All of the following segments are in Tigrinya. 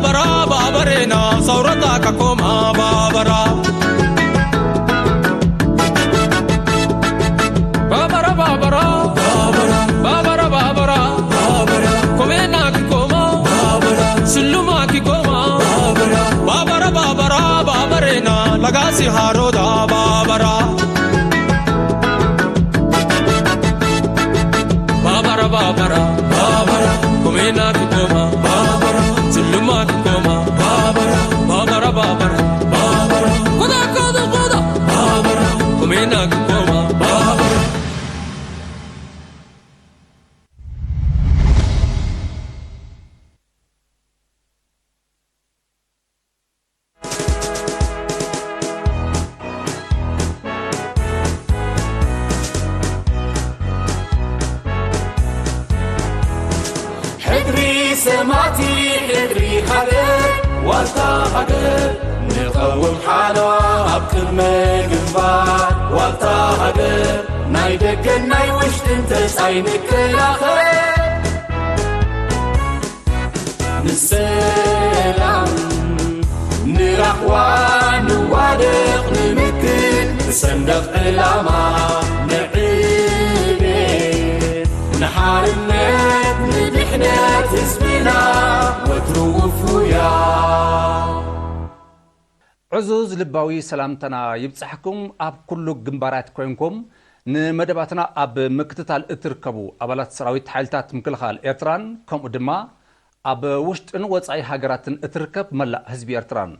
ባበሬና ሰውረታ ከኮማ ባበራ ባበራ ባበራ ባበራ ባበራ ኮሜና ኪኮማ ስሉማ ኪኮማ ባበራ ባበራ ባበሬና ለጋሲ ሃሮዳ ባበራ ባበራ ባበራ ባበራ ኮሜና ኪኮማ ባበራ ስሉማ ኪኮማ ባበራ ባበራ ባበራ ባበራ ኮዳ ኮዳ ኮዳ ባበራ ኮሜና ኪኮማ ባበራ ሕድሪ ሰማእቲ ሕድሪ ሃገር ዋልታ ሃገር ንቐውም ሓለዋ ኣብ ቅድመ ግንባር ዋልታ ሃገር ናይ ደገን ናይ ውሽጥን ተጻይ ንከላኸል ንሰላም ንራህዋ ንዋደቕ ንምክን ንሰንደቕ ዕላማ ንዕቤት ንሓርነት ንድሕነት ህዝብና ወትሩ ውፉያ። ዕዙዝ ልባዊ ሰላምታና ይብጻሕኩም። ኣብ ኩሉ ግንባራት ኮይንኩም ንመደባትና ኣብ ምክትታል እትርከቡ ኣባላት ሰራዊት ሓይልታት ምክልኻል ኤርትራን ከምኡ ድማ ኣብ ውሽጥን ወጻኢ ሃገራትን እትርከብ መላእ ህዝቢ ኤርትራን።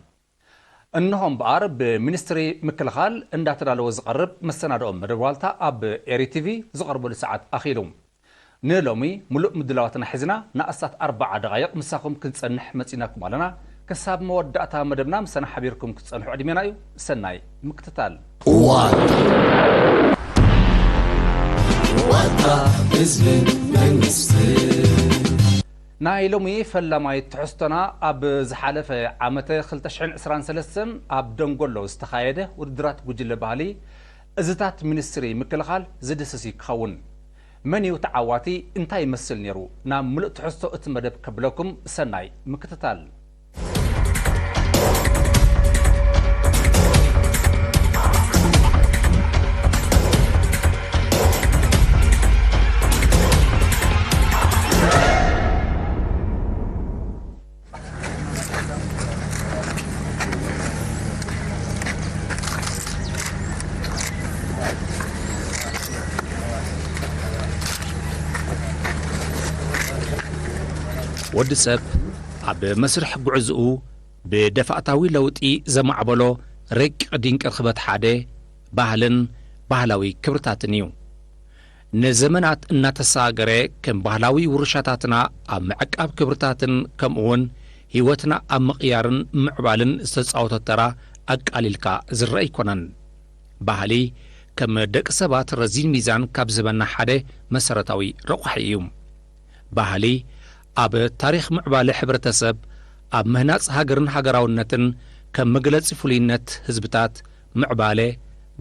እንሆ እምበኣር ብሚኒስትሪ ምክልኻል እንዳተዳለወ ዝቐርብ መሰናድኦ መደብ ዋልታ ኣብ ኤሪ ቲቪ ዝቐርበሉ ሰዓት ኣኺሉ። ንሎሚ ሙሉእ ምድላዋትና ሒዝና ንኣስታት ኣርባዓ ደቓይቕ ምሳኹም ክንጸንሕ መጺናኩም ኣለና። ክሳብ መወዳእታ መደብና ምሳና ሓቢርኩም ክትጸንሑ ዕድሜና እዩ። ሰናይ ምክትታል። ዋልታ ዋልታ ህዝብን መንግስትን። ናይ ሎሚ ፈላማይ ትሕዝቶና ኣብ ዝሓለፈ ዓመተ ክልተ ሽሕን ዕስራን ሰለስተን ኣብ ደንጎሎ ዝተኻየደ ውድድራት ጉጅለ ባህሊ እዝታት ሚኒስትሪ ምክልኻል ዝድህስስ እዩ ክኸውን። መን እዩ ተዓዋቲ? እንታይ ይመስል ነይሩ? ናብ ምሉእ ትሕዝቶ እቲ መደብ ከብለኩም ሰናይ ምክትታል። ወዲ ሰብ ኣብ መስርሕ ጉዕዝኡ ብደፋእታዊ ለውጢ ዘማዕበሎ ረቂቕ ድንቂ ርኽበት ሓደ ባህልን ባህላዊ ክብርታትን እዩ። ንዘመናት እናተሰጋገረ ከም ባህላዊ ውርሻታትና ኣብ ምዕቃብ ክብርታትን ከምኡውን ህይወትና ኣብ ምቕያርን ምዕባልን ዝተጻወቶ ተራ ኣቃሊልካ ዝረአ ኣይኮነን። ባህሊ ከም ደቂ ሰባት ረዚን ሚዛን ካብ ዝህበና ሓደ መሰረታዊ ረቋሒ እዩ። ባህሊ ኣብ ታሪኽ ምዕባለ ሕብረተሰብ፣ ኣብ ምህናጽ ሃገርን ሃገራውነትን፣ ከም መግለጺ ፍሉይነት ህዝብታት፣ ምዕባለ፣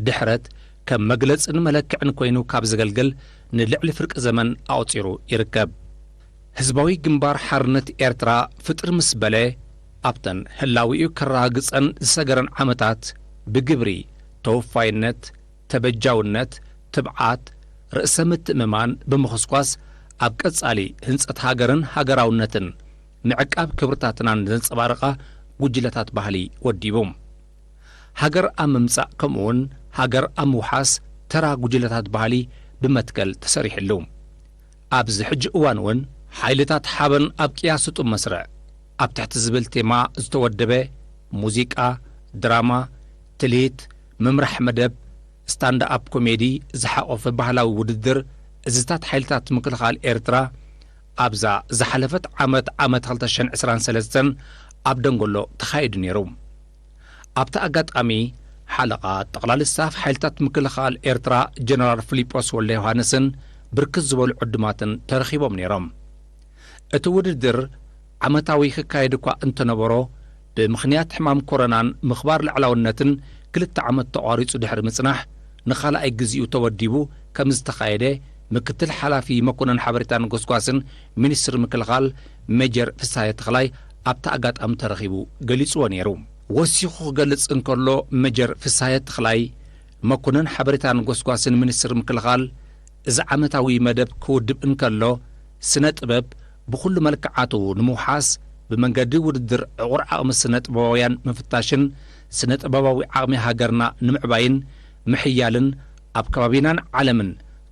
ድሕረት፣ ከም መግለጽን መለክዕን ኮይኑ ካብ ዘገልግል ንልዕሊ ፍርቂ ዘመን ኣቑጺሩ ይርከብ። ህዝባዊ ግንባር ሓርነት ኤርትራ ፍጥር ምስ በለ፣ ኣብተን ህላዊኡ ከረጋግጸን ዝሰገረን ዓመታት፣ ብግብሪ፣ ተወፋይነት፣ ተበጃውነት፣ ትብዓት፣ ርእሰ ምትእምማን ብምኹስኳስ፣ ኣብ ቀጻሊ ህንጸት ሃገርን ሃገራውነትን ምዕቃብ ክብርታትናን ዘንጸባርቓ ጉጅለታት ባህሊ ወዲቡ። ሃገር ኣብ ምምጻእ ከምኡውን ሃገር ኣብ ምውሓስ ተራ ጉጅለታት ባህሊ ብመትከል ተሰሪሕሉ። ኣብዚ ሕጂ እዋን እውን ሓይልታት ሓበን ኣብ ቅያ ስጡም መስርዕ ኣብ ትሕቲ ዝብል ቴማ ዝተወደበ ሙዚቃ፣ ድራማ፣ ትልሂት፣ ምምራሕ መደብ፣ ስታንድ ኣፕ ኮሜዲ ዝሓቖፈ ባህላዊ ውድድር እዝታት ሓይልታት ምክልኻል ኤርትራ ኣብዛ ዝሓለፈት ዓመት ዓመት ክልተ ሽሕን ዕስራን ሰለስተን ኣብ ደንጎሎ ተኻይዱ ነይሩ። ኣብቲ ኣጋጣሚ ሓለቓ ጠቕላሊ ስታፍ ሓይልታት ምክልኻል ኤርትራ ጀነራል ፊሊጶስ ወልደዮሃንስን ብርክት ዝበሉ ዕዱማትን ተረኺቦም ነይሮም። እቲ ውድድር ዓመታዊ ክካየድ እኳ እንተነበሮ ብምኽንያት ሕማም ኮሮናን ምኽባር ልዕላውነትን ክልተ ዓመት ተቋሪጹ ድሕሪ ምጽናሕ ንኻልኣይ ግዚኡ ተወዲቡ ከም ዝተኻየደ ምክትል ሓላፊ መኮነን ሓበሬታን ጎስጓስን ሚኒስትሪ ምክልኻል ሜጀር ፍስሃየ ተኽላይ ኣብቲ ኣጋጣሚ ተረኺቡ ገሊጽዎ ነይሩ። ወሲኹ ክገልጽ እንከሎ፣ መጀር ፍስሃየ ተኽላይ፣ መኮነን ሓበሬታን ጎስጓስን ሚኒስትሪ ምክልኻል፣ እዚ ዓመታዊ መደብ ክውድብ እንከሎ፣ ስነ ጥበብ ብኹሉ መልክዓቱ ንምውሓስ፣ ብመንገዲ ውድድር ዕቑር ዓቕሚ ስነ ጥበባውያን ምፍታሽን ስነ ጥበባዊ ዓቕሚ ሃገርና ንምዕባይን ምሕያልን ኣብ ከባቢናን ዓለምን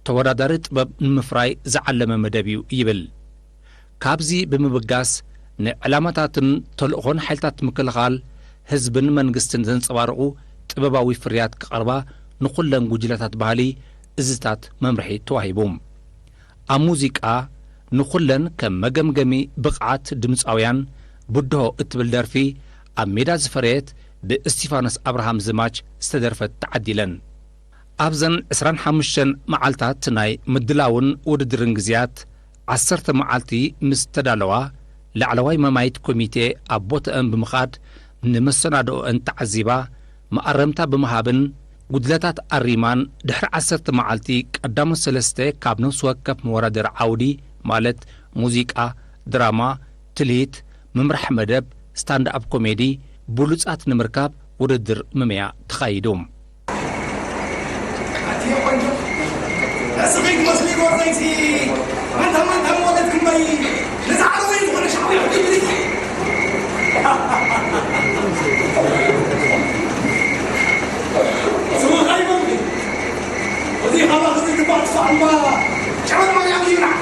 ተወዳዳሪ ጥበብ ንምፍራይ ዝዓለመ መደብ እዩ ይብል። ካብዚ ብምብጋስ፣ ንዕላማታትን ተልእኾን ሓይልታት ምክልኻል ህዝብን መንግስትን ዘንጸባርቑ ጥበባዊ ፍርያት ክቐርባ ንኹለን ጉጅለታት ባህሊ እዝታት መምርሒ ተዋሂቡ። ኣብ ሙዚቃ ንኹለን ከም መገምገሚ ብቕዓት ድምጻውያን ብድሆ እትብል ደርፊ ኣብ ሜዳ ዝፈረየት ብእስቲፋኖስ ኣብርሃም ዝማች ዝተደርፈት ተዓዲለን። ኣብዘን ዕስራን ሓሙሽተን መዓልታት ናይ ምድላውን ውድድርን ግዜያት፣ ዓሰርተ መዓልቲ ምስ ተዳለዋ፣ ላዕለዋይ መማይት ኮሚቴ ኣብ ቦትአን ብምኻድ ንመሰናድኦአን ተዓዚባ፣ መኣረምታ ብምሃብን ጉድለታት ኣሪማን፣ ድሕሪ ዓሰርተ መዓልቲ ቀዳሞት ሰለስተ ካብ ነፍሲ ወከፍ መወዳደሪ ዓውዲ፣ ማለት ሙዚቃ፣ ድራማ፣ ትልሂት፣ ምምራሕ መደብ፣ ስታንድ ኣፕ ኮሜዲ፣ ብሉጻት ንምርካብ ውድድር ምምያ ተኻይዱ። ኣቲ ቆንጆ፣ እስኺ ትመስሊ ጎርዘይቲ፣ ማንታ ማንታ መወለት ክንበይ፣ ነዚ ዓረበይ ዝኾነ ሻዕብያ ክትብሊ። ስምኻ ይመልኪ። እዚ ካባኺ ዝግባእ ትፋዕ እምባ፣ ጨበጥ ማርያም ይብላዕ።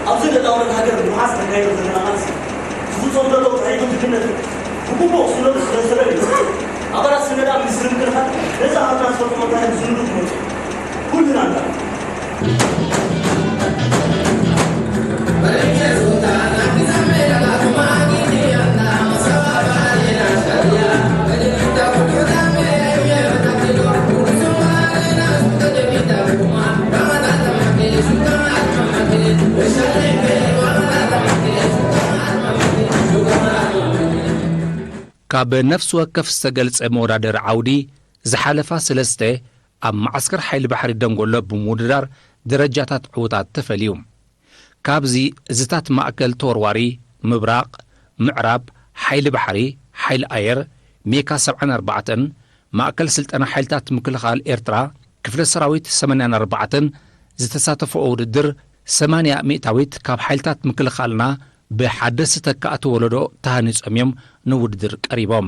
ኣብዚ ደጣውረት ሃገር ንምሓዝ ተካይዶ ዘለና ቃልሲ ዝፍጸም ዘሎ ጥራይ ግድነት ብግቡእ ክስነዱ ስለ ዝደለዩ፣ ኣባላት ስነዳ ሚኒስትሪ ምክልኻል ነዚ ሃብና ዝፈልጦ መካይን ዝስንዱ ክመጹ ኩልና ንጠዓም። ካብ ነፍሲ ወከፍ ዝተገልጸ መወዳደሪ ዓውዲ ዝሓለፋ ሰለስተ ኣብ መዓስከር ሓይሊ ባሕሪ ደንጎሎ ብምውድዳር ደረጃታት ዕዉታት ተፈልዩ። ካብዚ እዝታት ማእከል ተወርዋሪ፣ ምብራቕ፣ ምዕራብ፣ ሓይሊ ባሕሪ፣ ሓይሊ ኣየር፣ ሜካ ሰብዓን ኣርባዕተን፣ ማእከል ስልጠና ሓይልታት ምክልኻል ኤርትራ፣ ክፍለ ሰራዊት ሰማንያን ኣርባዕተን ዝተሳተፈኦ ውድድር፣ ሰማንያ ሚእታዊት ካብ ሓይልታት ምክልኻልና ብሓደስቲ ተካእቲ ወለዶ ተሃኒጾም እዮም ንውድድር ቀሪቦም።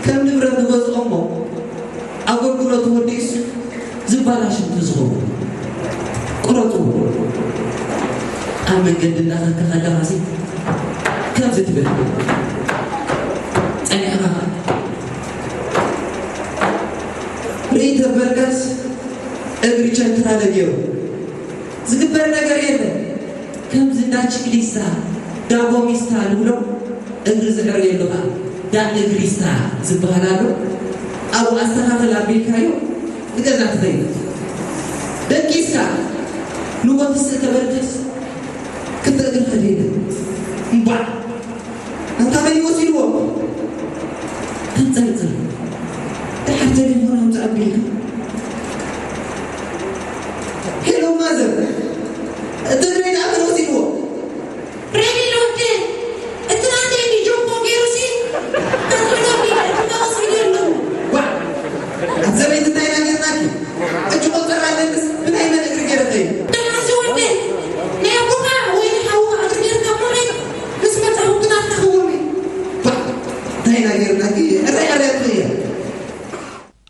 ከም ንብረት ንገዝኦ እሞ ኣገልግሎቱ ወዲእስ ዝበላሽ እንተዝኸውን ቁረፅዎ። ኣብ መንገዲ እንዳኸድካ ከለኻሲ ከምዚ ትብል ጸኒሕኻ ርእይ ተበልካስ እግሪ ቸንትራ ለገይሩ ዝግበር ነገር የለን። ከምዚ እንዳ ችክሊስታ፣ ዳጎሚስታ ንብሎ፣ እግሪ ዝዕረየሉ ኸኣ ዳ እግሪስታ ዝበሃል ኣሎ። ኣብኡ ኣስተኻኽል ኣቢልካዮ ንገዛ ትኸይድ። ደቂስካ ንጎ ትስእ ተበልካስ ክልተ እግርኻ ደይለ። እምባዕ! ኣንታ መን እዩ ወሲድዎ? ተንጸርጽር። ደሓር ተሌፎን ኣምጽእ ኣቢልካ። ሄሎ ማዘር፣ እቲ እግረይ ደኣ መን ወሲድዎ? ሬድዮ ወደ፣ እቲ ናተይ ጆምቦ ገይሩሲ፣ ኣንተ ሎሚ እቲ መቐስ ገይሩ። ዋ! ኣቲ ሰበይቲ እንታይ ኢና ጌርናኪ? ሕጂ ቆጸራ ኣለንስ ብናይ መን እግሪ ገይረ ኸይድ? ደሓር ዝወደ፣ ናይ ኣቦኻ ወይ ናይ ሓውኻ እግሪ ጌርካ እሞ ኸይድ፣ ምስ መጻኹ ክናትካ ክወሚ። ባ! እንታይ ኢና ጌርናኪ? ሕራይ ሕራይ ኣትኽያ።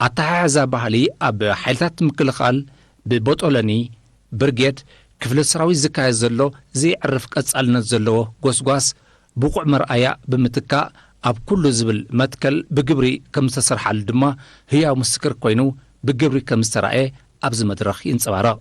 ኣተሓሕዛ ባህሊ ኣብ ሓይልታት ምክልኻል ብቦጦለኒ ብርጌድ ክፍለ ሰራዊት ዝካየድ ዘሎ ዘየዕርፍ ቀጻልነት ዘለዎ ጎስጓስ ብቑዕ መርኣያ ብምትካእ፣ ኣብ ኩሉ ዝብል መትከል ብግብሪ ከም ዝተሰርሓሉ ድማ ህያው ምስክር ኮይኑ ብግብሪ ከም ዝተራእየ ኣብዚ መድረኽ ይንጸባረቕ።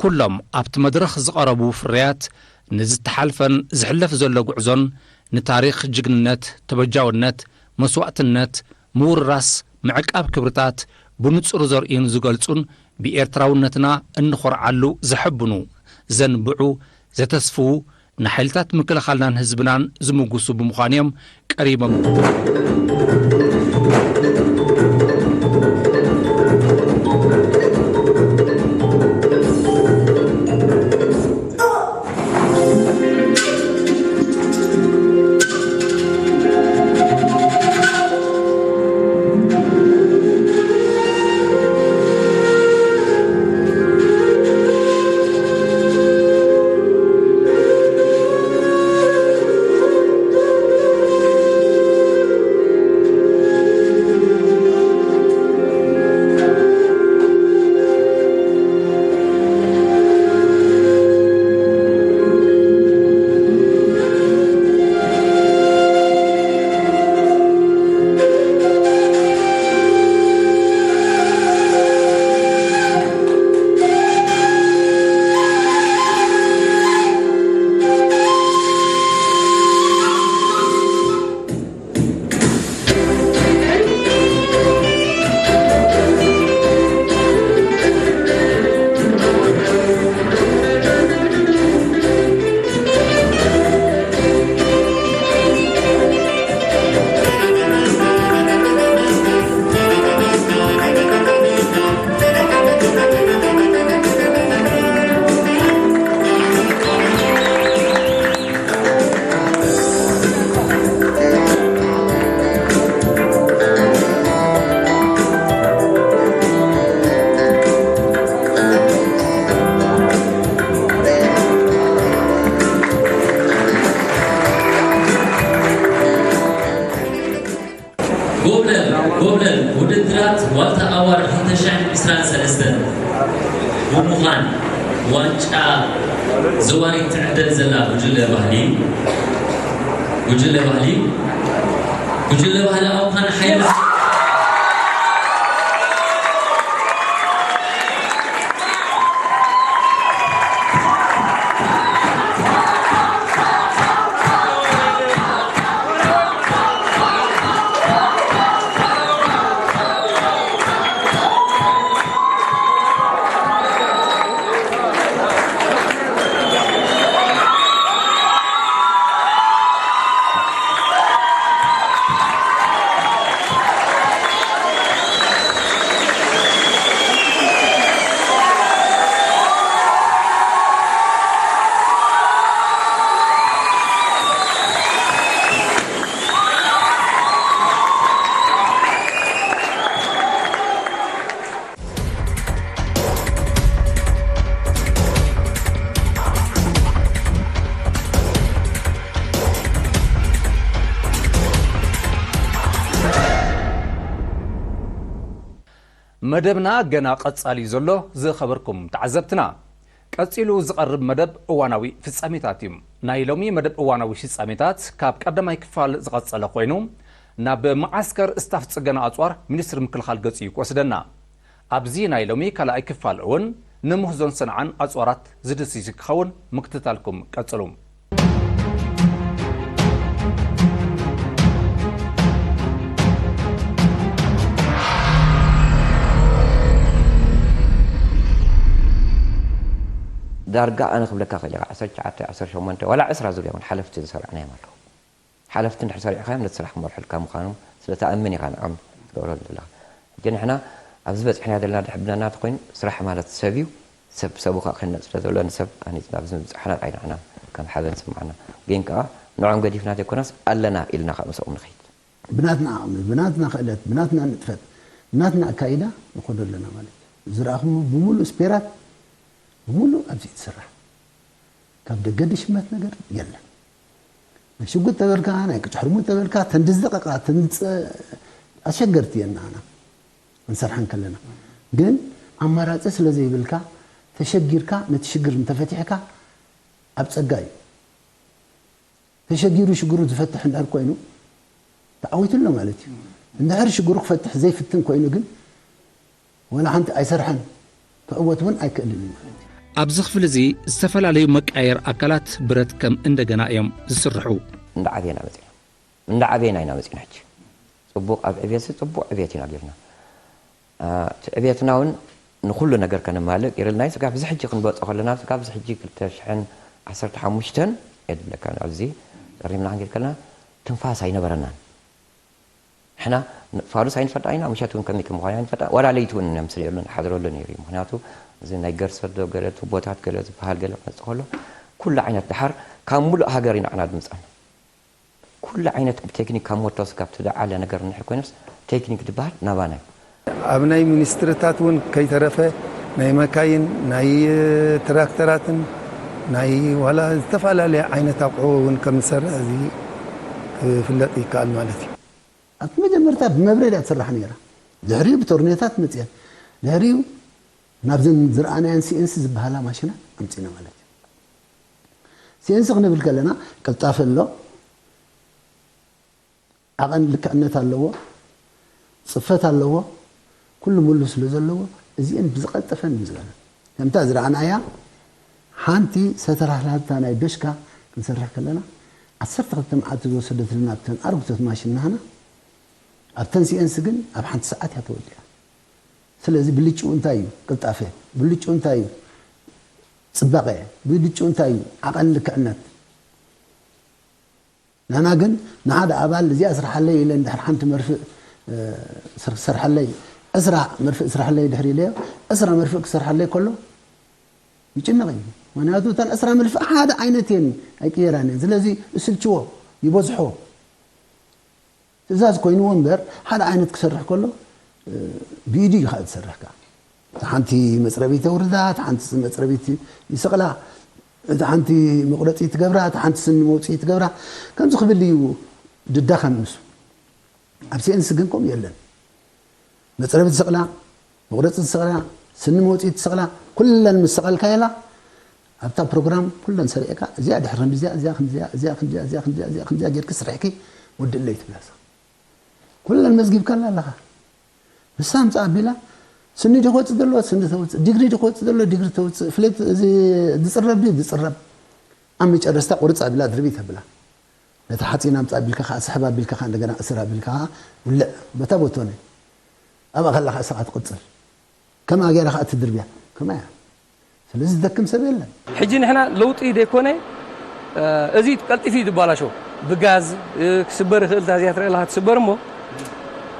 ኩሎም ኣብቲ መድረኽ ዝቐረቡ ፍርያት፣ ንዝተሓልፈን ዝሕለፍ ዘሎ ጉዕዞን፣ ንታሪኽ ጅግንነት፣ ተበጃውነት፣ መስዋእትነት፣ ምውርራስ፣ ምዕቃብ ክብርታት ብንጹር ዘርእዩን ዝገልጹን፣ ብኤርትራውነትና እንኾርዓሉ ዘሐብኑ፣ ዘንብዑ፣ ዘተስፍዉ፣ ንሓይልታት ምክልኻልናን ህዝብናን ዝምጉሱ ብምዃን እዮም ቀሪቦም። ዋልታ ኣዋርድ ክልተ ሽሕን ዕስራን ሰለስተን ብምዃን ዋንጫ ዘዋሪ ትዕደል ዘላ ጉጅለ ባህሊ፣ ጉጅለ ባህሊ፣ ጉጅለ ባህሊ ኣውካን ሓይሉ። መደብና ገና ቀጻሊ እዩ ዘሎ። ዝኸበርኩም ተዓዘብትና፣ ቀጺሉ ዝቐርብ መደብ እዋናዊ ፍጻሜታት እዩ። ናይ ሎሚ መደብ እዋናዊ ፍጻሜታት ካብ ቀዳማይ ክፋል ዝቐጸለ ኮይኑ፣ ናብ መዓስከር ስታፍ ጽገና ኣጽዋር ሚኒስትሪ ምክልኻል ገጹ እዩ ክወስደና። ኣብዚ ናይ ሎሚ ካልኣይ ክፋል እውን ንምህዞን ሰንዓን ኣጽዋራት ዝድስስ ክኸውን ምክትታልኩም ቀጽሉ። ዳርጋ ኣነ ክብለካ ክእል ኢኻ፣ ዓሰርተ ትሽዓተ፣ ዓሰርተ ሸሞንተ ዋላ ዕስራ ዙርያ እውን ሓለፍቲ ዝሰርዕናዮም ኣለዉ። ሓለፍቲ እንድሕር ሰሪዕኻዮም ነቲ ስራሕ ክመርሑልካ ምዃኖም ስለ ትኣምን ኢኻ ንዖም ትገብረሉ ዘለኻ። ሕጂ ንሕና ኣብዚ በፂሕና ዘለና ድሕብነና ተኮይኑ ስራሕ ማለት ሰብ እዩ። ሰብ ሰቡ ከዓ ክህነፅ ስለ ዘሎ ንሰብ ሃኒፅና ኣብዚ ምብፃሕና ጥራይ ንሕና ከም ሓበን ዝስምዓና። ግን ከዓ ንዖም ገዲፍና ዘይኮናስ ኣለና ኢልና ከዓ ምስኦም ንኸይድ። ብናትና ዓቕሚ፣ ብናትና ክእለት፣ ብናትና ንጥፈት፣ ብናትና ኣካይዳ ንኸዶ ኣለና ማለት እዩ። ዝረኣኹም ብምሉእ ስፔራት ብምሉእ ኣብዚ ትስራሕ። ካብ ደገ ድሽመት ነገር የለን። ናይ ሽጉጥ ተበልካ፣ ናይ ቅጭሕርሙ ተበልካ፣ ተንዲ ዝደቀቃ፣ ተንዲ ኣሸገርቲ የናና እንሰርሐን ከለና። ግን ኣማራፂ ስለ ዘይብልካ፣ ተሸጊርካ፣ ነቲ ሽግር እንተፈቲሕካ፣ ኣብ ፀጋ እዩ። ተሸጊሩ ሽግሩ ዝፈትሕ እንድሕር ኮይኑ፣ ተዓዊቱ ኣሎ ማለት እዩ። እንድሕር ሽግሩ ክፈትሕ ዘይፍትን ኮይኑ ግን፣ ወላ ሓንቲ ኣይሰርሐን፣ ክዕወት እውን ኣይክእልን እዩ ማለት እዩ። ኣብዚ ክፍሊ እዚ ዝተፈላለዩ መቃየር ኣካላት ብረት ከም እንደገና እዮም ዝስርሑ። እንዳዓበየና መፂና፣ እንዳዓበየና ኢና መፂና። ሕጂ ፅቡቕ ኣብ ዕብየት፣ ፅቡቕ ዕብየት ኢና ጌርና። እቲ ዕብየትና እውን ንኹሉ ነገር ከነማልእ ጌርልና እዩ። ስጋብ እዚ ሕጂ ክንበፅኦ ከለና፣ ስጋብ እዚ ሕጂ ክልተ ሽሕን ዓሰርተ ሓሙሽተን የድለካ፣ ኣብዚ ጠሪምና ክንጌድ ከለና ትንፋስ ኣይነበረናን። ንሕና ፋሉስ ኣይንፈልጣ ኢና፣ ምሸት እውን ከመይ ከም ምዃኑ ኣይንፈልጣ፣ ዋላ ለይቲ እውን ነምስለሉ ንሓድረሉ ነይሩ እዩ። ምኽንያቱ እዚ ናይ ገርሰዶ ገለ ቱቦታት ገለ ዝበሃል ገለ ክመፅእ ከሎ፣ ኩሉ ዓይነት ድሓር ካብ ሙሉእ ሃገር ኢና ንዓና ድምፃና። ኩሉ ዓይነት ቴክኒክ ካብ ሞቶ ስጋብ ትደዓለ ነገር እንድሕር ኮይኑስ፣ ቴክኒክ ዝበሃል ናባና እዩ። ኣብ ናይ ሚኒስትርታት እውን ከይተረፈ ናይ መካይን፣ ናይ ትራክተራትን ናይ ዋላ ዝተፈላለየ ዓይነት ኣቑሑ እውን ከም ዝሰርሕ እዚ ክፍለጥ ይከኣል ማለት እዩ። ኣብቲ መጀመርታ ብመብረድ እያ ትስራሕ ነይራ። ድሕሪኡ ብቶርኔታት መፅያ። ድሕሪኡ ናብዘን ዝረኣናየን ሲኤንሲ ዝበሃላ ማሽናት ኣምፂና ማለት እዩ። ሲኤንሲ ክንብል ከለና ቅልጣፈ ኣሎ፣ ዓቐን ልክዕነት ኣለዎ፣ ፅፈት ኣለዎ፣ ኩሉ ሙሉ ስለ ዘለዎ እዚአን ብዝቐልጠፈን ብዝበለን ከምታ ዝረኣናያ ሓንቲ ዝተተላህላልታ ናይ ዶሽካ ክንሰርሕ ከለና ዓሰርተ ክልተ መዓልቲ ዝወሰደትልና ኣብተን ኣርጉቶት ማሽን ናህና ኣብተን ሲኤንሲ ግን ኣብ ሓንቲ ሰዓት እያ ተወዲኣ። ስለዚ ብልጭኡ እንታይ እዩ? ቅልጣፈ። ብልጭኡ እንታይ እዩ? ፅባቐ። ብልጭኡ እንታይ እዩ? ዓቐን ልክዕነት። ንሕና ግን ንሓደ ኣባል እዚኣ ስርሓለይ ኢለ እንድሕር ሓንቲ መርፍእ ክሰርሓለይ ዕስራ መርፍእ ስርሓለይ ድሕር ኢለዮ ዕስራ መርፍእ ክሰርሓለይ ከሎ ይጭነቕ እዩ። ምክንያቱ እተን ዕስራ መርፍእ ሓደ ዓይነት እየን ኣይቅየራን እየን። ስለዚ እስልችዎ ይበዝሖ ትእዛዝ ኮይንዎ እምበር ሓደ ዓይነት ክሰርሕ ከሎ ብኢዱ እዩ ከዓ ዝሰርሕ ከዓ። እቲ ሓንቲ መፅረቢት የውርዳ፣ እቲ ሓንቲ መፅረቢት ይስቕላ፣ እቲ ሓንቲ መቁረፂ ትገብራ፣ እቲ ሓንቲ ስኒ መውፅኢ ትገብራ። ከምዚ ክብል እዩ ድዳኸም ንሱ። ኣብ ሲኤንሲ ግን ከምኡ የለን። መፅረቢ ትስቕላ፣ መቑረፂ ትስቕላ፣ ስኒ መውፅኢ ትስቕላ፣ ኩለን ምስ ሰቐልካ የላ ኣብታ ፕሮግራም ኩለን ሰሪዕካ እዚኣ ድሕር ከምዚኣ እዚኣ ከምዚኣ እዚኣ ከምዚኣ እዚኣ ከምዚኣ እዚኣ ከምዚኣ ጌርኪ ስርሕኪ ወድለይ ትብላሳ። ኩለን መዝጊብካላ ኣለኻ። ንሳ ምፃ ኣቢላ ስኒ ዲ ክወፅእ ዘለዎ ስኒ ተውፅእ፣ ዲግሪ ዲ ክወፅእ ዘለዎ ዲግሪ ተውፅእ፣ ፍሌት እዚ ዝፅረብ ድዩ ዝፅረብ። ኣብ መጨረስታ ቁርፅ ኣቢላ ድርቢ ተብላ። ነቲ ሓፂን ኣምፃ ኣቢልካ ከዓ ስሕብ ኣቢልካ ከዓ እንደገና እስር ኣቢልካ ከዓ ውልዕ በታ ቦቶነ ኣብኣ ከላ ከዓ እስኻ ትቕፅል። ከምኣ ገይራ ከዓ ትድርብያ። ከማያ ስለዚ ዝደክም ሰብ የለን። ሕጂ ንሕና ለውጢ ዘይኮነ፣ እዚ ቀልጢፉ እዩ ዝበላሾ። ብጋዝ ክስበር ይኽእል። እታ እዚኣ ትረአ ኣለኻ ትስበር እሞ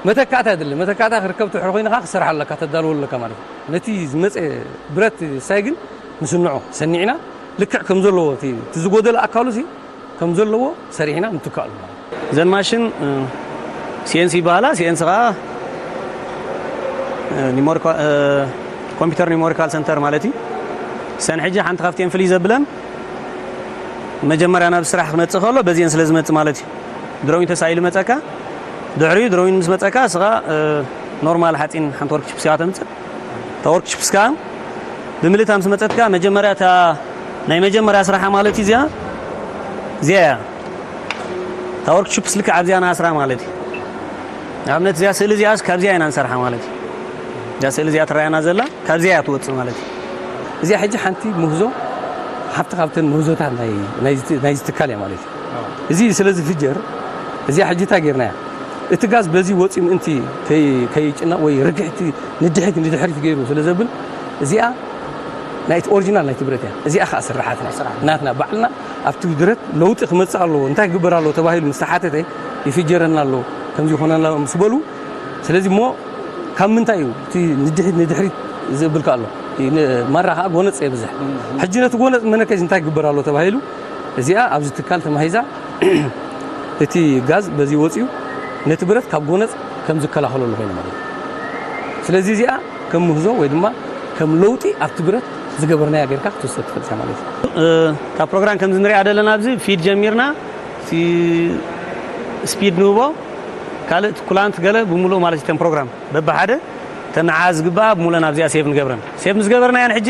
መተካእታ የድሊ። መተካእታ ክርከብ ትሕር ኮይንካ ክሰርሓ ኣለካ፣ ተዳልዎ ኣለካ ማለት እዩ። ነቲ ዝመፀ ብረት ሳይ ግን ንስንዖ ሰኒዕና ልክዕ ከም ዘለዎ እቲ እቲ ዝጎደለ ኣካሉ ሲ ከም ዘለዎ ሰሪሕና ንትካእሉ ማለት እዩ። እዘን ማሽን ሲኤንሲ ይበሃላ። ሲኤንሲ ከዓ ኮምፒውተር ኒሞሪካል ሰንተር ማለት እዩ። ሰን ሕጂ ሓንቲ ካብቲኤን ፍልይ ዘብለን መጀመርያ ናብ ስራሕ ክመፅእ ከሎ በዚኤን ስለ ዝመፅእ ማለት እዩ። ድሮዊን ተሳኢሉ መፀካ። ድሕሪኡ ድሮዊን ምስ መፀካ እስኻ ኖርማል ሓፂን ሓንቲ ወርክሽፕ ሲዋ ተምፅእ። እታ ወርክሽፕስ ከዓ ብምልእታ ምስ መፀትካ መጀመርያ እታ ናይ መጀመርያ ስራሓ ማለት እዩ እዚኣ እዚኣ እያ። እታ ወርክሽፕስ ልክዕ ኣብዚኣ ንኣስራ ማለት እዩ። ንኣብነት እዚኣ ስእሊ እዚኣስ ካብዚኣ ኢና ንሰርሓ ማለት እዩ። እዛ ስእሊ እዚኣ ትረኣየና ዘላ ካብዚኣ እያ ትወፅእ ማለት እዩ። እዚኣ ሕጂ ሓንቲ ምህዞ ሓንቲ ካብተን ምህዞታት ናይ ናይዚ ትካል እያ ማለት እዩ። እዚ ስለ ዝፍጀር እዚኣ ሕጂ እንታይ ጌርናያ? እቲ ጋዝ በዚ ወፂኡ ምእንቲ ከይጭነቕ ወይ ርግሕቲ ንድሕሪት ንድሕሪት ገይሩ ስለ ዘብል እዚኣ ናይቲ ኦሪጂናል ናይቲ ብረት እያ። እዚኣ ከዓ ስራሓትና ናትና ባዕልና ኣብቲ ብረት ለውጢ ክመፅእ ኣለዎ እንታይ ክግበር ኣለዎ ተባሂሉ ምስ ተሓተተ ይፍጀረና ኣሎ ከምዚ ይኾነና ምስ በሉ ስለዚ እሞ ካብ ምንታይ እዩ እቲ ንድሕሪት ንድሕሪት ዝእብልካ ኣሎ ማራ ከዓ ጎነፅ የብዝሕ ሕጂ ነቲ ጎነፅ መነከስ እንታይ ክግበር ኣሎ ተባሂሉ እዚኣ ኣብዚ ትካል ተማሂዛ እቲ ጋዝ በዚ ወፂኡ ነቲ ብረት ካብ ጎነፅ ከም ዝከላኸለሉ ኮይኑ ማለት እዩ። ስለዚ እዚኣ ከም ምህዞ ወይ ድማ ከም ለውጢ ኣብቲ ብረት ዝገበርናያ ጌርካ ክትወሰድ ትኽእል ኢኻ ማለት እዩ። ካብ ፕሮግራም ከምዚ ንሪኣ ዘለና ኣብዚ ፊድ ጀሚርና ስፒድ ንህቦ ካልእ ኩላንት ገለ ብምሉእ ማለት እዩ ፕሮግራም በብሓደ ተነዓ ዝግባኣ ብሙሉእ ኣብዚኣ ሴቭ ንገብረን ሴቭ ምስ ገበርናያን ሕጂ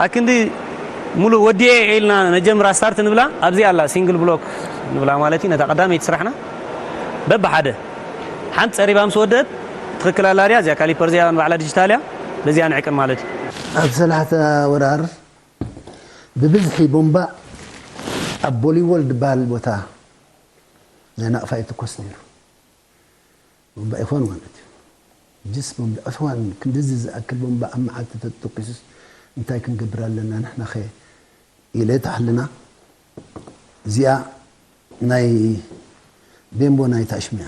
ኣክንዲ ሙሉእ ወዲኤ ኢልና ነጀምራ ስታርት ንብላ ኣብዚኣ ኣላ ሲንግል ብሎክ ንብላ ማለት እዩ ነታ ቀዳመይቲ ስራሕና በብሓደ ሓንቲ ፀሪባ ምስ ወደት ትኽክል ኣላ ድያ እዚኣ ካሊፐር እዚኣ ንባዕላ ዲጂታል እያ በዚኣ ንዕቅን ማለት እዩ። ኣብ ሰላሕታ ወራር ብብዝሒ ቦምባ ኣብ ቦሊዎል ዝበሃል ቦታ ናይ ናቕፋ ይትኮስ ነይሩ። ቦምባ ይኾን ማለት እዩ። ጅስ ቦምባ እትዋን ክንድዚ ዝኣክል ቦምባ ኣብ መዓልቲ ተተኩሱስ እንታይ ክንገብር ኣለና ንሕና ኸ ኢለ ተሓልና እዚኣ ናይ ቤምቦ ናይ ታሽሚያ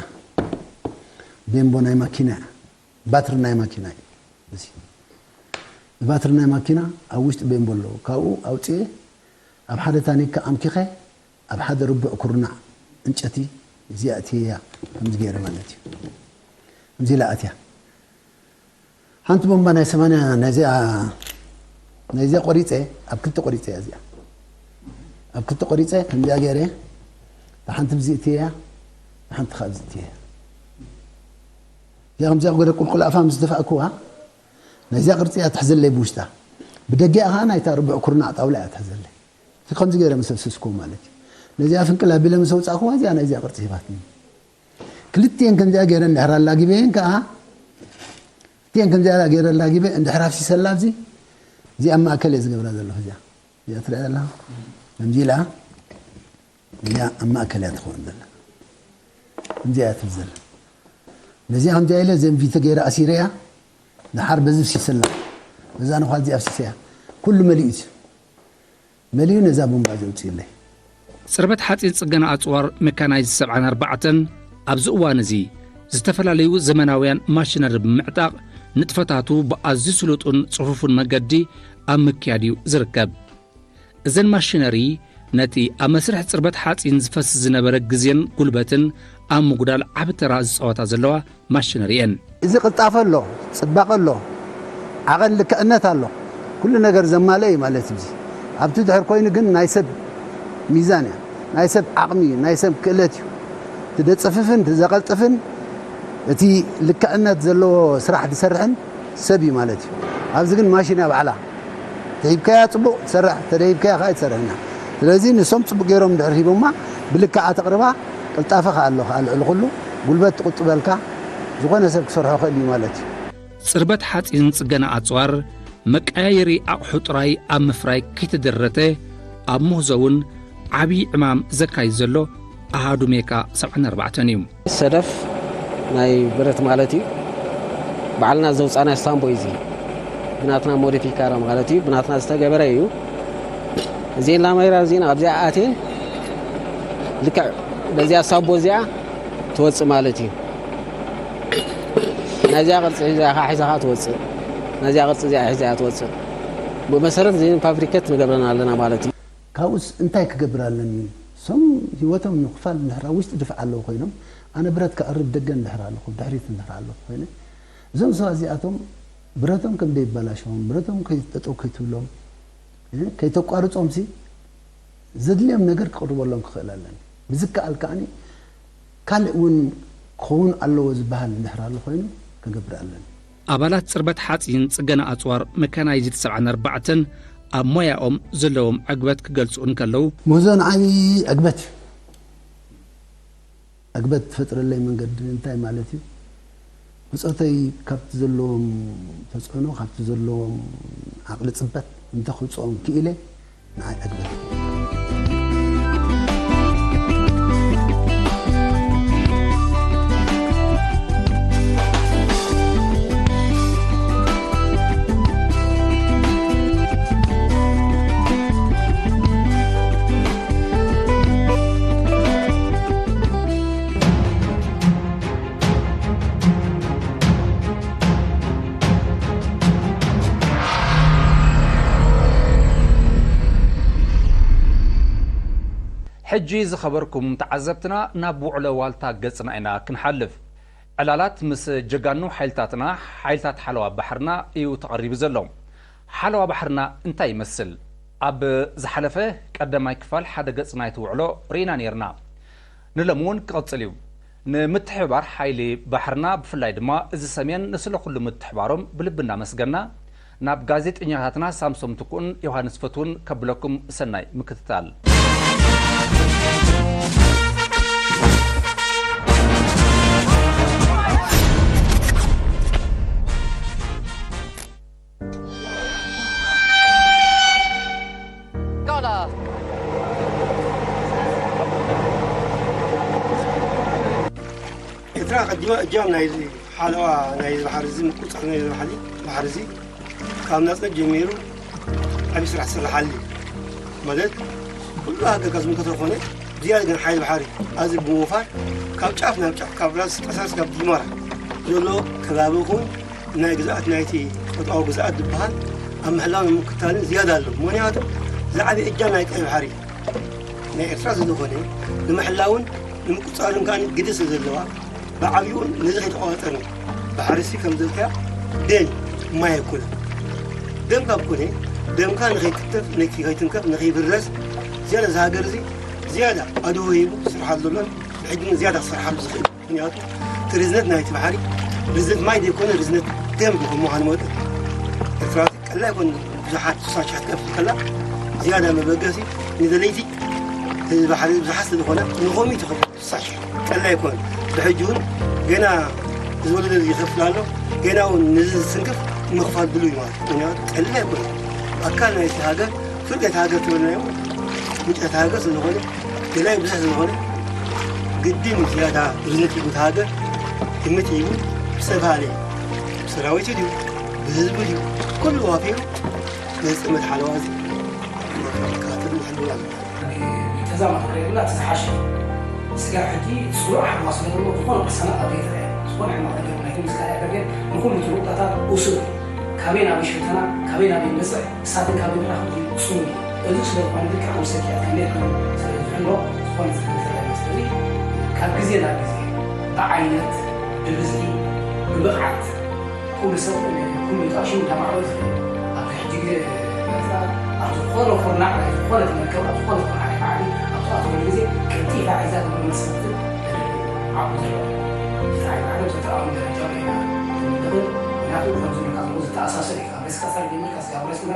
ቤምቦ ናይ ማኪና ባትሪ ናይ ማኪና እዩ። እዚ ባትሪ ናይ ማኪና ኣብ ውሽጢ ቤምቦ ኣለዎ። ካብኡ ኣውፅኤ ኣብ ሓደ ታኒካ ኣምኪኸ ኣብ ሓደ ርቡዕ ኩርናዕ ዕንጨቲ እዚኣ እትያ ከምዚ ገይረ ማለት እዩ። ከምዚ ኢላ ኣትያ ሓንቲ ቦምባ ናይ ሰማንያ ናይዚኣ ናይዚኣ ቆሪፀ ኣብ ክልተ ቆሪፀ እያ እዚኣ ኣብ ክልተ ቆሪፀ ከምዚኣ ገይረ ሓንቲ ብዚ እትያ ሓንቲ ካብ እዚ እትያ እዚኣ ከምዚኣ ገይረ ቁልቁል ኣፋ ምስ ደፋእክዋ ናይዚኣ ቅርፂ እያ ትሕዘለይ ብውሽጣ ብደጊኣ ከዓ ናይታ ርቡዕ ኩርናዕ ጣውላ እያ ትሕዘለይ እቲ ከምዚ ገይረ ምስ ኣፍሰስክዎ ማለት እዩ ነዚኣ ፍንቅል ኣቢለ ምስ ኣውፃእክዋ እዚኣ ናይዚኣ ቅርፂ ሂባትኒ ክልቲኤን ከምዚኣ ገይረ እንድሕር ኣላጊበየን ከዓ ክልቲኤን ከምዚኣ ገይረ ኣላጊበ እንድሕር ኣፍሲሰላ ኣብዚ እዚኣ ኣብ ማእከል እየ ዝገብራ ዘለኹ እዚኣ እዚኣ ትሪኣ ዘለኻ ከምዚ ኢላ እዚኣ ኣብ ማእከል እያ ትኸውን ዘላ ከምዚኣ እያ ትብል ዘላ ነዚኣ ከምዚኣ ኢለ ዘንቪተ ገይረ ኣሲረያ ደሓር በዚ ፍሲሰላ በዛ ንኳ እዚኣ ኣፍሲሰያ ኩሉ መሊኡ እዩ መሊኡ ነዛ ቡምባ ዘውፅእለይ። ፅርበት ሓፂን ፅገና ኣፅዋር መካናይዝ ሰብዓን ኣርባዕተን ኣብዚ እዋን እዚ ዝተፈላለዩ ዘመናውያን ማሽነሪ ብምዕጣቕ ንጥፈታቱ ብኣዝዩ ስሉጡን ፅፉፉን መገዲ ኣብ ምክያድ እዩ ዝርከብ። እዘን ማሽነሪ ነቲ ኣብ መስርሕ ፅርበት ሓፂን ዝፈስስ ዝነበረ ግዜን ጉልበትን ኣብ ምጉዳል ዓቢ ተራ ዝፃወታ ዘለዋ ማሽነሪ እየን። እዚ ቅልጣፈ ኣሎ፣ ፅባቐ ኣሎ፣ ዓቐን ልክዕነት ኣሎ፣ ኩሉ ነገር ዘማልአ እዩ ማለት እዩ። ኣብቲ ድሕር ኮይኑ ግን ናይ ሰብ ሚዛን እያ፣ ናይ ሰብ ዓቕሚ እዩ፣ ናይ ሰብ ክእለት እዩ። እቲ ዘፅፍፍን እቲ ዘቐልጥፍን እቲ ልክዕነት ዘለዎ ስራሕ ዝሰርሕን ሰብ እዩ ማለት እዩ። ኣብዚ ግን ማሽን እያ ባዕላ። ተሂብካያ ጽቡቕ ትሰርሕ፣ ተደሂብካያ ከኣ ትሰርሕና። ስለዚ ንሶም ጽቡቕ ገይሮም እንድሕር ሂቦማ፣ ብልክዓ ተቕርባ፣ ቅልጣፈ ከኣ ኣሎ፣ ከኣ ልዕሊ ኩሉ ጉልበት ትቑጥበልካ፣ ዝኾነ ሰብ ክሰርሖ ክእል እዩ ማለት እዩ። ጽርበት ሓጺን ጽገና ኣጽዋር፣ መቀያየሪ ኣቕሑ ጥራይ ኣብ ምፍራይ ከይተደረተ፣ ኣብ ምህዞ እውን ዓብዪ ዕማም ዘካይድ ዘሎ ኣሃዱ ሜካ ሰብዓን ኣርባዕተን እዩ። ሰደፍ ናይ ብረት ማለት እዩ። ባዕልና ዘውፃእና ስታምቦ እዩ። እዚ ብናትና ሞዲፊካራ ማለት እዩ። ብናትና ዝተገበረ እዩ። እዚን ላሜራ እዚን ኣብዚኣ ኣቴን ልክዕ በዚኣ ስታምቦ እዚኣ ትወፅእ ማለት እዩ። ናይዚኣ ቅርፂ ሒዛ ሒዛ ትወፅእ። ናይዚኣ ቅርፂ እዚኣ ሒዛ ትወፅእ። ብመሰረት እዚ ፋብሪኬት ንገብረን ኣለና ማለት እዩ። ካብኡስ እንታይ ክገብር ኣለኒ? እሶም ህይወቶም ንኽፋል እንድሕር ኣብ ውሽጢ ድፍዓ ኣለዉ ኮይኖም፣ ኣነ ብረት ከቕርብ ደገ እንድሕር ኣለኹ፣ ድሕሪት እንድሕር ኣለኹ ኮይነ፣ እዞም ሰባት እዚኣቶም ብረቶም ከም ደይበላሸዎም፣ ብረቶም ከይ-፣ ጠጠው ከይትብሎም፣ እ፣ ከይተቋርጾምሲ ዘድልዮም ነገር ክቕርበሎም ክኽእል ኣለኒ። ብዝከኣል ከኣኒ ካልእ እውን ክኸውን ኣለዎ ዝበሃል እንድሕር ኣሎ ኮይኑ ክገብር ኣለኒ። ኣባላት ጽርበት ሓጺን ጽገና ኣጽዋር መካናይዝድ ሰብዓን ኣርባዕተን ኣብ ሞያኦም ዘለዎም ዕግበት ክገልጹ እንከለዉ፣ ምህዞ ንዓይ ዕግበት እዩ። ዕግበት ትፈጥረለይ መንገዲ እንታይ ማለት እዩ? ብጾተይ ካብቲ ዘለዎም ተጽዕኖ፣ ካብቲ ዘለዎም ዓቕሊ ጽበት እንተኽውጽኦም ክኢለ፣ ንዓይ ዕግበት። ሕጂ ዝኸበርኩም ተዓዘብትና፣ ናብ ውዕሎ ዋልታ ገጽና ኢና ክንሓልፍ። ዕላላት ምስ ጀጋኑ ሓይልታትና፣ ሓይልታት ሓለዋ ባሕርና እዩ ተቐሪቡ ዘሎ። ሓለዋ ባሕርና እንታይ ይመስል? ኣብ ዝሓለፈ ቀዳማይ ክፋል ሓደ ገጽ ናይቲ ውዕሎ ርኢና ነይርና። ንሎሚ እውን ክቕጽል እዩ። ንምትሕብባር ሓይሊ ባሕርና፣ ብፍላይ ድማ እዚ ሰሜን፣ ንስለ ኩሉ ምትሕባሮም ብልቢ እናመስገና፣ ናብ ጋዜጠኛታትና ሳምሶም ትኩእን ዮሃንስ ፈትውን ከብለኩም ሰናይ ምክትታል። ኤርትራ ቀዲማ እጃም ናይዚ ሓለዋ ናይዚ ባሕሪ እዚ ምቁጽጻር ናይዚ ባሕሪ፣ ባሕሪ እዚ ካብ ናጽነት ጀሚሩ ዓቢ ስራሕ ትሰርሓሉ ማለት ኩሉ ሃገር ካብ ዝምልከቶ ዝኾነ ብዝያዳ ግን ሓይሊ ባሕሪ ኣብዚ ብምውፋር ካብ ጫፍ ናብ ጫፍ ካብ ራስ ቀሳስ ካብ ዲማራ ዘሎ ከባቢ ይኹን ናይ ግዝኣት ናይቲ ቁጠባዊ ግዝኣት ዝበሃል ኣብ ምሕላውን ምክታልን ዝያዳ ኣሎ። ምኽንያቱ ዝዓበየ እጃም ናይ ቀይ ባሕሪ ናይ ኤርትራ ስለዝኾነ ንምሕላውን ንምቁጽጻርን ከኣ ግደ ስለ ዘለዋ ብዓብይኡ ነዚ ከይተቋጸርን ባሕርሲ ከም ዘልካዮ ደም ማይ ኣይኮነን። ደም ካብ ኮነ ደምካ ንኸይክተፍ ንከይትንከፍ ንኸይብረስ ዝያዳ እዚ ሃገር እዚ ዝያዳ ኣድህቦ ሂቡ ክስርሓሉ ዘሎን ብሕጂ እውን ዝያዳ ክሰርሓሉ ዝኽእል። ምኽንያቱ እቲ ርዝነት ናይቲ ባሕሪ ርዝነት ማይ ዘይኮነ ርዝነት ደም እዩ ከም ምዃኑ መጠን ኤርትራውያን ቀላል ኣይኮነን። ብዙሓት ስሳ ሽሕ ትከፍል ከላ ዝያዳ መበገሲ ንደለይቲ እዚ ባሕሪ ብዙሓት ስለዝኾነ ንኾሚት ይኸውን። ስሳ ሽሕ ቀላል ኣይኮነን። ብሕጂ እውን ገና እዚ ወለዶ እዚ ይኸፍል ኣሎ። ገና እውን ነዚ ዝስንክፍ ምኽፋል ድሉው እዩ ማለት እዩ። ምኽንያቱ ቀሊል ኣይኮነን። ኣካል ናይቲ ሃገር ፍርቂ እቲ ሃገር ትበልናዮ ምንጪ እቲ ሃገር ስለዝኾነ ገላይ ብዙሕ ስለዝኾነ ግድን ዝያዳ ርዝነት ሂቡ እቲ ሃገር ግምት ሂቡ ብዝተፈላለየ ብሰራዊቱ ድዩ ብህዝቢ ድዩ ኩሉ ዋፊሩ ነዚ ጥመት ሓለዋ እዚ ክኸታተል ንሕልው ኣለና። ተዛማዲ ክረየልና እቲ ዝሓሸ እዩ። ስጋብ ሕጂ ስሩዕ ሓለዋ ስለ ዘሎ ዝኾነ ቅሰና ኣብ ዘይትረአ ዝኾነ ሕማቕ ነገር ናይ ምስ ካልእ ሃገር ግን ንኹሉ እቲ ሩቕታታት እሱር እዩ። ካበይ ናበይ ሸፈና ካበይ ናበይ ይመጽእ እሳትን ካብ ምድራ ክልቲኡ ጽሙይ እዩ። እዚ ስለ ዝኾነ ግን ካብ ሰኪዐት ክንደይ ከም ስለ ዝሕሎ ዝኾነ ዝሕሎ ዘለና። ስለዚ ካብ ግዜ ናብ ግዜ ብዓይነት ብብዝሒ ብብቕዓት ኩሉ ሰብ ኩሉ ካብ ሽሙ እንዳማዕበለ ዝኸይድ ኣብዚ ሕጂ ግዜ ኤርትራ ኣብ ዝኾነ ኩርናዕ ናይ ዝኾነ መርከብ ኣብ ዝኾነ ኩርናዕ ናይ ባዕዲ ኣብ ዝኾነ ግዜ ቀልጢፋ ሒዛ ትብል መሰረትን ዓቕሚ ዘለዎ እንታይ ማለት ተጠቃሚ ደረጃ ርኢና ንድቕን ምክንያቱ ከምዚ ኢልካ ዘለዉ ዝተኣሳሰር እዩ። ካብ ሬስካ ሳር ጀሚርካ ስጋብ ሬስካ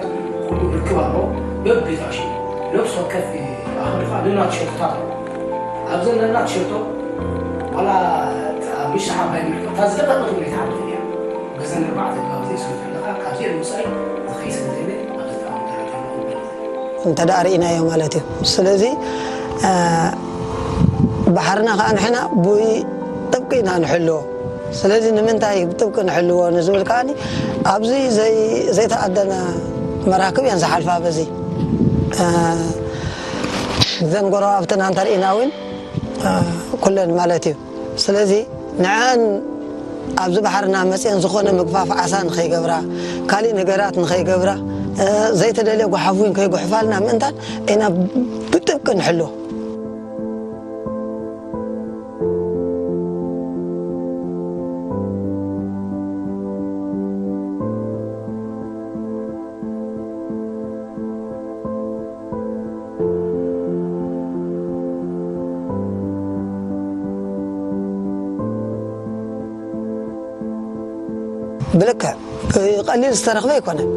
ኩሉ ርክብ ኣለዎ። በብቤት ኣሽዩ ነፍሲ ወከፍ ኣኸልካ ነና ቲሸርትታት ኣለዎ። ኣብዘን ነና ቲሸርቶ ዋላ ኣብ ምሽሕ ዓባይ ምልክታ ዝደቀቀት እውን ኣይትሓልፍን እያ። በዘን ኣርባዕተ ኣገባብ እዚኦ ስለ ዘለኻ ካብዚኦ ንውፃኢ ዝኸይድ ስለ ዘይብለይ ኣብዚ ተኣማን ደረጃ ንቕበል። እንተ ደኣ ርኢናዮ ማለት እዩ። ስለዚ ባሕርና ከዓ ንሕና ብጥብቂ ኢና ንሕልዎ። ስለዚ ንምንታይ ብጥብቂ ንሕልዎ ንዝብል ከዓኒ ኣብዚ ዘይተኣደነ መራክብ እየን ዝሓልፋ በዚ ዘን ጎረባብትና እንተርኢና እውን ኩለን ማለት እዩ። ስለዚ ንዐን ኣብዚ ባሕርና መፅአን ዝኾነ ምግፋፍ ዓሳ ንኸይገብራ፣ ካሊእ ነገራት ንኸይገብራ፣ ዘይተደልየ ጓሓፍ እውን ከይጉሕፋልና ምእንታን ኢና ብጥብቂ ንሕልዎ። ብልክዕ ብቐሊል ዝተረኽበ ኣይኮነን።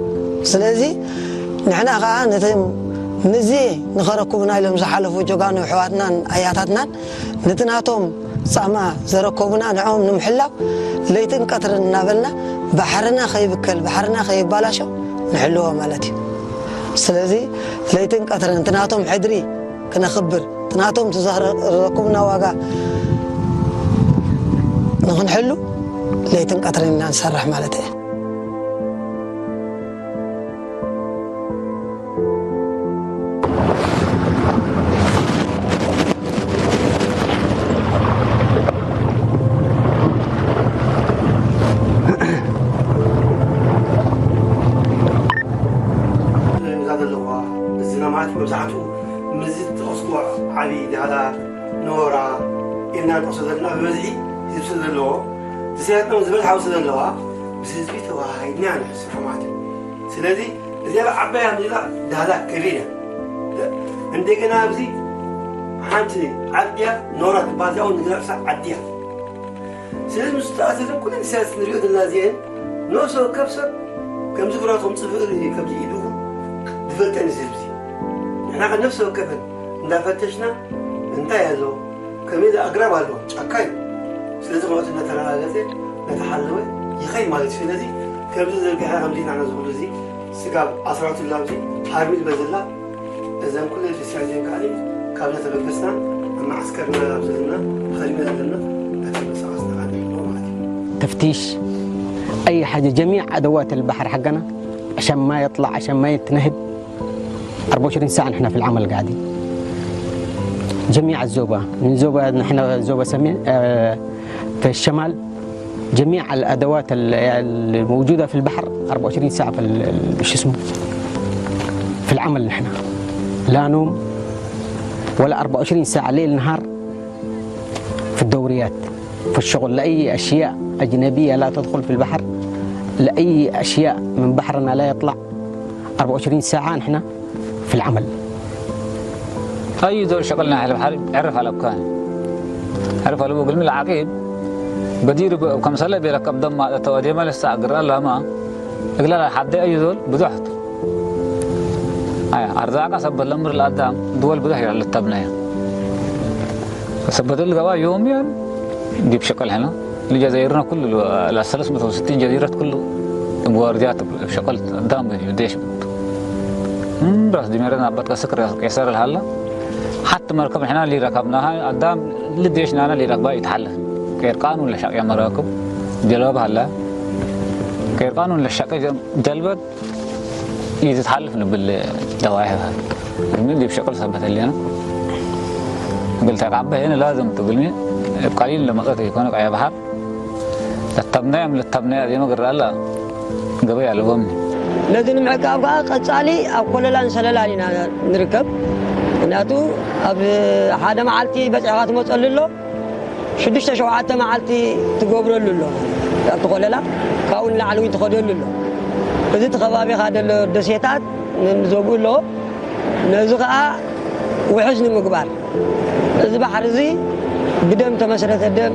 ስለዚ ንሕና ኸዓ ነቶም ምዚ ንኸረክቡና ኢሎም ዝሓለፉ ጀጋኑ ኣሕዋትናን ኣያታትናን ነቲ ናቶም ጻማ ዘረከቡና ንዕኦም ንምሕላው ለይትን ቀትርን እናበልና ባሕርና ከይብከል ባሕርና ከይባላሾ ንሕልዎ ማለት እዩ። ስለዚ ለይትን ቀትርን እቲ ናቶም ሕድሪ ክነኽብር እቲ ናቶም እቲ ዘረከቡና ዋጋ ንኽንሕሉ ለይትን ቀትርን ኢና ንሰርሕ ማለት እየ። እዛ ዘለዋ እዝና ማለት መብዛሕትኡ ምስዚ እትጠቐስክዎ ዓብዪ ዳህላክ፣ ኖራ ኢልና ንጠቕሶ ዘለና ብበዝሒ ህዝቢ ስለ ዘለዎ፣ እቲ ስያትኖም ዝበዝሓ ስለ ዘለዋ ምስ ህዝቢ ተወሃሂድና ኢና ንሕስቦ ማለት እዩ። ስለዚ እዚኣ ዓባይ ኣምዚላ ዳህላክ ክብል እያ። እንደገና ኣብዚ ሓንቲ ዓዲ እያ፣ ኖራ ትበሃል፣ እዚኣ እውን ንግዛእ ዓዲ እያ። ስለዚ ምስ ተኣሳሰር ኩለን ሰያትት ንሪኦ ዘለና እዚአን ነፍሲ ወከፍ ሰብ ከምዚ ግራቶም ጽፍሪ ከምዚ ኢዱ ዝፈልጠን እዩ ህዝቢ። ንሕና ከ ነፍሲ ወከፈን እንዳፈተሽና እንታይ ኣሎ፣ ከመይ ኣግራብ ኣሎ፣ ጫካ እዩ። ስለዚ ኩነቱ እናተረጋገጸ እናተሓለወ ይኸይድ ማለት እዩ። ስለዚ ከምዚ ዘርጊሕና ከምዚ ኢልና ዝብሉ እዚ ስጋብ ኣስራቱ ላብዚ ሓርሚ ዝበዝላ እዘን ኩለን ፊስታል እዚአን ከዓኒ ካብ ዘተበገስና ኣብ መዓስከርና ኣብ ዘለና ሃሪምና ዘለና እናተንቀሳቐስና ከዓኒ ንሕልዎ ማለት እዩ። تفتيش أي حاجة، جميع أدوات البحر حقنا عشان ما يطلع، عشان ما يتنهب. أربعة وعشرين ساعة نحن في العمل قاعدين. جميع الزوبة، من زوبة، نحن زوبة سمين، آه، في الشمال، جميع الأدوات ال-، الموجودة في البحر أربعة وعشرين ساعة في ال-، ال-، شو اسمه؟ في العمل نحن. لا نوم ولا أربعة وعشرين ساعة ليل نهار في الدوريات، في الشغل، لأي أشياء أجنبية لا تدخل في البحر، لأي أشياء من بحرنا لا يطلع. أربعة وعشرين ساعة نحن في العمل. أي زول شغلنا على بحر عرف على بكان. عرف على بوق الملا عقيب. بدير ب-، كم سلة بيركب دم ما تو أدي ما لسه أقرأ لها ما. إقلا لا حد أي زول بدحت. أي أرزاق سبب الأمر الأدام دول بدح يلا التبنية. سبب الجوا يوم يعني. دي بشكل هنا. لجزائرنا كله، ال-، ثلاثمية وستين جزيرة كله بوارديات بشكل دام يديش. مم، بس دي مرنا عبد كسكر يسار الحالة. حتى مركب هنا اللي ركبناها، الدام اللي ديشنا أنا اللي ركبها يتحل. غير قانون لشق يا مراكب. جلبها لا. غير قانون لشق جلبت. إذا تحلف نبل دواعي. من دي بشكل ثبت لنا. قلت لك عبه هنا لازم تقولني. قليل لما قلت يكون قايا بحر. ለተብናዮም ለተብናዮ ኣዜመ ግረኣላ ገበይ ኣለዎም። ነዚ ንምዕቃብ ከኣ ቀጻሊ ኣብ ኮለላን ሰለላን ኢና ንርከብ። ምክንያቱ ኣብ ሓደ መዓልቲ በጺሕካ ትመጸሉ ኣሎ፣ ሽዱሽተ ሸውዓተ መዓልቲ ትገብረሉ ኣሎ። ኣብቲ ኮለላ ካብኡ ንላዕሊ እውን ትኸደሉ ኣሎ። እዚ እቲ ከባቢኻ ዘሎ ደሴታት ንዘብኡ ኣለዎ። ነዚ ከኣ ውሕስ ንምግባር እዚ ባሕሪ እዚ ብደም ተመስረተ ደም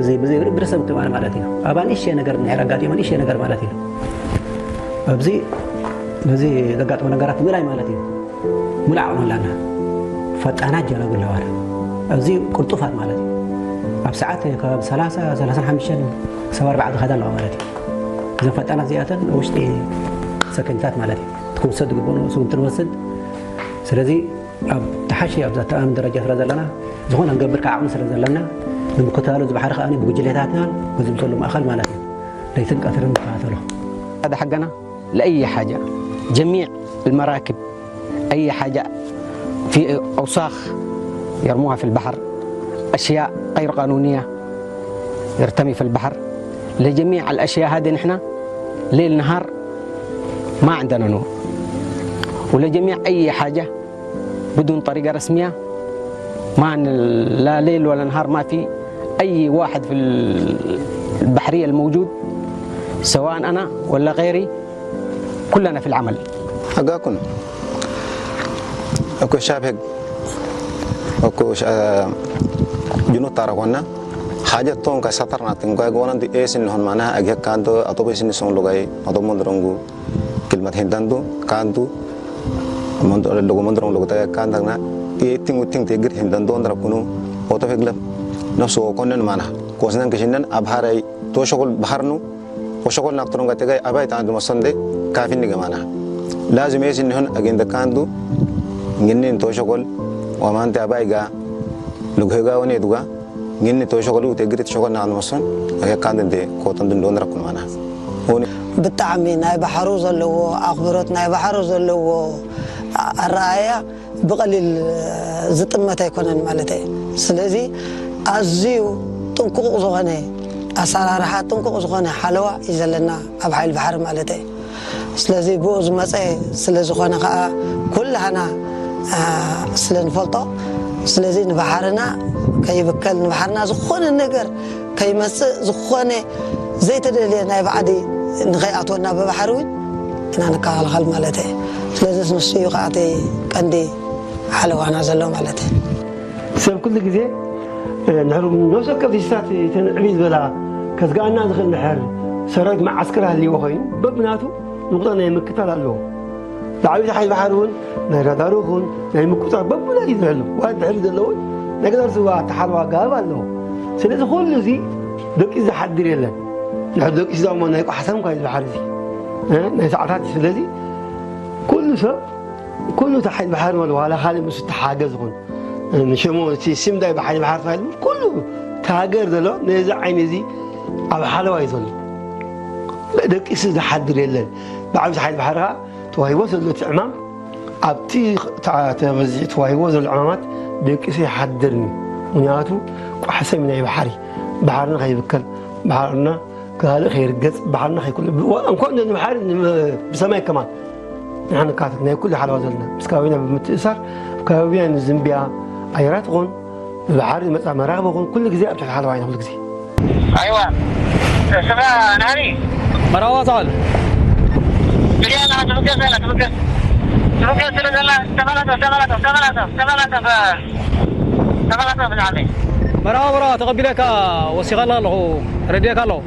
እዚ ብዘይ ብርሰብ ትማል ማለት እዩ። ኣብ ንእሽተይ ነገር እንድሕር ኣጋጢሞ ንእሽተይ ነገር ማለት እዩ። ኣብዚ በዚ ዘጋጥሙ ነገራት ምእላይ ማለት እዩ። ሙሉእ ዓቕሚ ኣላና። ፈጣናት ጀላቡ ኣለዋ። ኣብዚ ቅልጡፋት ማለት እዩ። ኣብ ሰዓት ካብ ሰላሳ፣ ሰላሳን ሓሙሽተን ክሳብ ኣርባዓ ዝኸዳ ኣለዋ ማለት እዩ። እዘን ፈጣናት እዚኣተን ውሽጢ ሰከንድታት ማለት እዩ። ክውሰድ ዝግብኡ ንሱ እንትንወስድ። ስለዚ ኣብ ተሓሺ ኣብዛ ተኣምን ደረጃ ስለ ዘለና፣ ዝኾነ ንገብር ከዓ ዓቕሚ ስለ ዘለና፣ ንምክትታሉ እዚ ባሕሪ ከዓ ብጉጅሌታትና በዚ ብዘሎ ማእኸል ማለት እዩ። ለይትን ቀትርን ንከታተሎ። هذا حقنا لأي حاجة. جميع المراكب، أي حاجة في أوساخ يرموها في البحر، أشياء غير قانونية يرتمي في البحر. لجميع الأشياء هذه نحن ليل نهار ما عندنا نوم. ولجميع أي حاجة بدون طريقة رسمية، ما ن-، لا ليل ولا نهار ما في أي واحد في ال-، البحرية الموجود، سواء أنا ولا غيري، كلنا في العمل. Haggaa kun okko shaab heg okko sha-, junut tara konna. Haja ton ka satar na tin ko gonan di esin hon mana agi kan do atobe sin son logai atobe mondrongu. Kilmat hindandu kandu. Mondo logo mondrong logo ta kandagna. Ti ting ting te gir hindandu andra kunu. Oto hegla. No so konnen mana. Kosnan kishinan abharai to shokol baharnu. Ko shokol nak turunga tegai abai tandu masonde kafin ni gamana. Lazim esin hon agenda kandu. Nginin to shokol. Wamante abai ga. Lughe ga one duga. Nginin to shokol u te grit shokol nak mason. Aga kandu de kotan dun don rakun mana. Oni. ብጣዕሚ ናይ ባሕሩ ዘለዎ ኣኽብሮት፣ ናይ ባሕሩ ዘለዎ ኣረኣእያ ብቐሊል ዝጥመት ኣይኮነን ማለት እየ። ስለዚ ኣዝዩ ጥንቁቕ ዝኾነ ኣሰራርሓ፣ ጥንቁቕ ዝኾነ ሓለዋ እዩ ዘለና ኣብ ሓይሊ ባሕሪ ማለት እየ። ስለዚ ብኡ ዝመፀ ስለ ዝኾነ ከዓ ኩላህና ስለ ንፈልጦ፣ ስለዚ ንባሕርና ከይብከል፣ ንባሕርና ዝኾነ ነገር ከይመጽእ ዝኾነ ዘይተደልየ ናይ ባዕዲ ንኸይኣትወና ብባሕሪ እውን ኢና ንከላኸል ማለት እየ። ስለዚ ንሱ እዩ ከዓ እቲ ቀንዲ ሓለዋና ዘሎ ማለት እየ። ሰብ ኩሉ ግዜ፣ እ፣ ንሕር ነፍሲ ወከፍ ዲሽታት እተን ዕብይ ዝበላ ከስግኣና ዝኽእል እንድሕር ሰራዊት መዓስከር ሃልይዎ ኮይኑ በብናቱ ንቑጠር ናይ ምክታል ኣለዎ። ብዓብይቲ ሓይሊ ባሕሪ እውን ናይ ራዳር ይኹን ናይ ምቁጽጻር በብላ እዩ ዝሕሉ። ዋላ ድሕሪ ዘለውን ናይ ገዛር ዝዋ ተሓልዋ ኣገባብ ኣለዎ። ስለዚ ኩሉ እዚ ደቂሱ ዝሓድር የለን። ንሕር ደቂሱ ዛሞ ናይ ቋሕሰም ኳ እዩ ዝባሕር እዚ። እ፣ ናይ ሰዓታት እዩ። ስለዚ ኩሉ ሰብ፣ ኩሉ እቲ ሓይሊ ባሕሪ ማለት ዋላ ካልእ ምስ ተሓገዝ ይኹን፣ እ፣ ንሸሞ እቲ ስም ዳይ ብሓይሊ ባሕሪ ተባሂሉ ኩሉ ተሃገር ዘሎ ነዚ ዓይኒ እዚ ኣብ ሓለዋ እዩ ዘሎ። ደቂሱ ዝሓድር የለን። ብዓብይቲ ሓይሊ ባሕሪ ከዓ ተዋሂቦ ዘሎ እቲ ዕማም ኣብቲ ተ-፣ ተበዚሑ ተዋሂቦ ዘሎ ዕማማት ደቂሱ ይሓድርን እዩ። ምኽንያቱ ቋሕሰም ናይ ባሕሪ፣ ባሕርና ከይብከል፣ ባሕርና ካልእ ከይርገጽ፣ ባሕርና ከይኩሉ፣ ብ-፣ እንኳን ንባሕሪ፣ ን-፣ ብሰማይ ከማን ንሕና ንካተት ናይ ኩሉ ሓለዋ ዘለና። ምስ ከባቢና ብምትእሳር፣ ኣብ ከባቢና ንዝንብያ ኣየራት ይኹን፣ ብባሕሪ ዝመጻ መራኽብ ይኹን፣ ኩሉ ግዜ ኣብ ትሕቲ ሓለዋ ኢና ኩሉ ግዜ። ኣይዋ፣ ስጋ ናህሪ። መርሃባ ሰዓል። ብድያ ኣለኻ፣ ትብገስ ኣላ፣ ትብገስ። ትብገስ ስለ ዘላ፣ ተመላጠፍ፣ ተመላጠፍ፣ ተመላጠፍ፣ ተመላጠፍ፣ ተመላጠፍ ብዛዕበይ። መርሃባ፣ መርሃባ፣ ተቐቢለካ፣ ወሲኸላ ኣለኹ፣ ረድየካ ኣለኹ።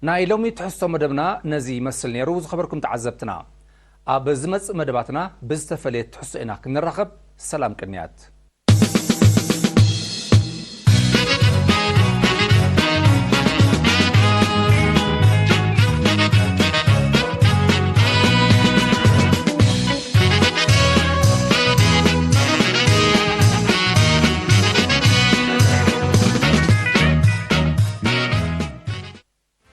ናይ ሎሚ ትሕዝቶ መደብና ነዚ ይመስል ነይሩ። ዝኸበርኩም ተዓዘብትና፣ ኣብ ዝመጽእ መደባትና ብዝተፈለየ ትሕዝቶ ኢና ክንራኸብ። ሰላም ቅንያት።